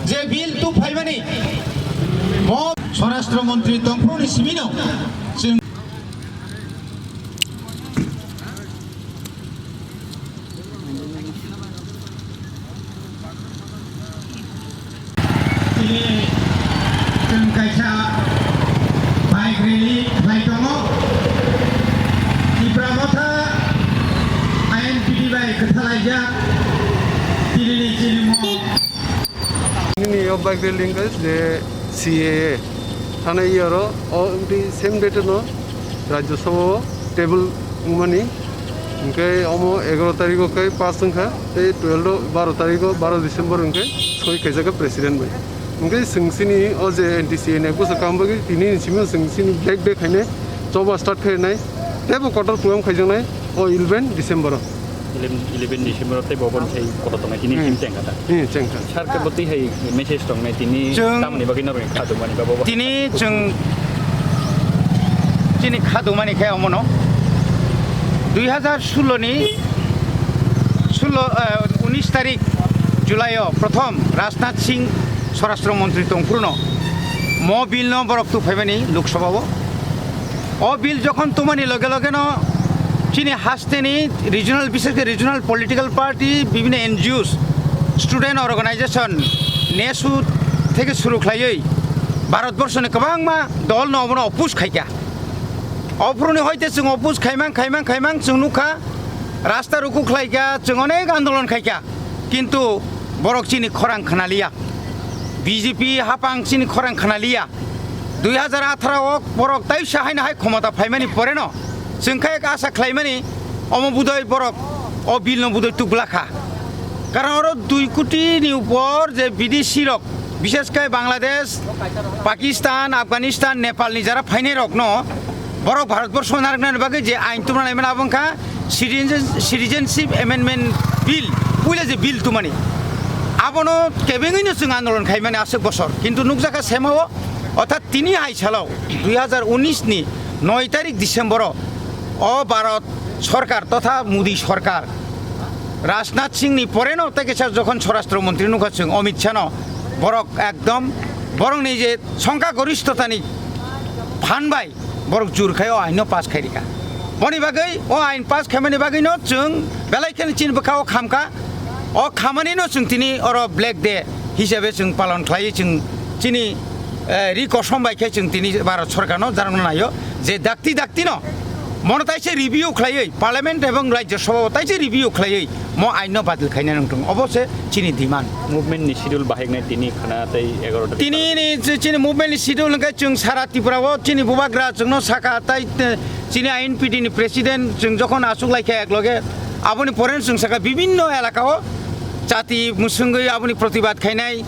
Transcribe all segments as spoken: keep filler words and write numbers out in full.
Je bill tu phaimani mo Swarashtra Montri tongphuru ni simino chwng Tini chwng kaisa bike rally khlai tongo. Tipra Motha I N P T bai kwthalaijak. Tini ni chini mo. Nini o bike rally wngkha je C A A. Thana year o, o wngtwi same date no Rajya Sabha o table wngmani. Hwnkhe omo egaroh tarikh o khe pass wngkha, tei twelve o, baro tarikh o, baro December hwnkhe soi khaijak kha president bai. Hwnkhe chwng chini o je N T C A ni busa kaham bagwi tini ni simi chwng chini black day khainai, choba start khainai, teibo kotor program khaijaknai o eleven December o. Eleven, eleven December o teibo obo ni sai kotor tongnai tini Hmm. chini chengkha ta. Hmm, chengkha. Sir khe bo twi hai message tongnai tini Chwng tamoni bagwi norokni kha dungmani ba bo. Tini chwng chini kha dungmani khe omono dui hazar sullo ni sullo, eh, unis tarik July o prothom Rajnath Singh Swarashtra Montri tongphuru no mo bill no borok tu phaimani Lok Sabha o. O bill jokhon tumani loge loge no chini hasteni regional, bishes khe regional political party, bibhinno N G Os, student organization, nesu theke suru khlaiwi Bharat borshoni kwbangma dol no obono oppose khaikha. Ophuruni hoite chwng oppose khaimang, khaimang, khaimang chwng nukha, rasta ruku khlaikha, chwng onek andolon khaikha, kintu borok chini khorang khnaliya. B J P hapang chini khorang khnaliya. Dui hazar atharo o borok taisa haino hai khomota phaimani poreno chwng khe asa khlaimani omo budoi borok o bill no budoi tukla kha. Karon oro dui koti ni upor je bidesi rok, bishes khe Bangladesh, Pakistan, Afghanistan, Nepal ni jara phainai rok no borok Bharat borso narwknani bagwi je ain tubuna naimani abo wngkha Citizen-, Citizenship Amendment Bill, puila je bill tumani, abono kebengwino chwng andolon khaimani aswk bosor, kintu nukjakha sema o, orthat tini hai salo dui hazar unis ni noi tarik December o, o Bharat Sarkar totha Modi Sarkar, Rajnath Singh ni poreno tei kisa jokhon Swarashtra Montri nukha chwng Amit Shah no, borok ekdom borokni je songkha gorishtotani phan bai borok jur khai o ain no pass khai rikha. Boni bagwi o ain pass khaimani bagwi no chwng belai kheno chini bwkha o khamkha. O khamani no chwng tini oro Black Day hisabe chwng palon khlai chwng chini, eh, ri kosom bai khe chwng tini Bharat Sarkar no jarang no naio je dakti dakti no mono taise review khlaiwi Parliament ebong Rajya Sabha o taise review khlaiwi mo ain no badil khaina nangtung. Obo se chini demand. Movement ni schedule bahai wngnai tini khna tei egaroh ta. Tini ni chi-, chini movement ni schedule hwnkhe chwng sara Tripura o chini bubagra chwngno saka tai, eh, chini I N P T ni president chwng jokhon achuk laikha ekloge aboni pore chwng saka bibinno elaka o chati mwswngwi aboni protibad khainai,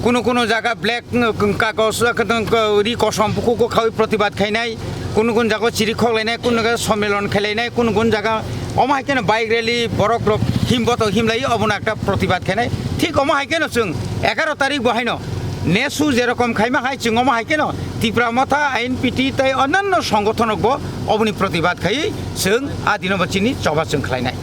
kunu kunu jaga black, eh, kagos, eh, ri kosom bukugo khawi protibad khainai. Kunu kunu jaga chiri khok lainai, kunu jaga sommelon khe lainai, kunu kunu jaga omo hai kheno bike rally, borok rok him boto him lai obono ekta protibad khainai. Thik omo hai kheno chwng egaroh tarik bo haino nesu jerokom khaima hai chwng omo hai kheno Tipra Motha, I N P T tei onyanno songothon rok bo oboni protibad khaiwi chwng a dino bo chini choba chwng khlainai.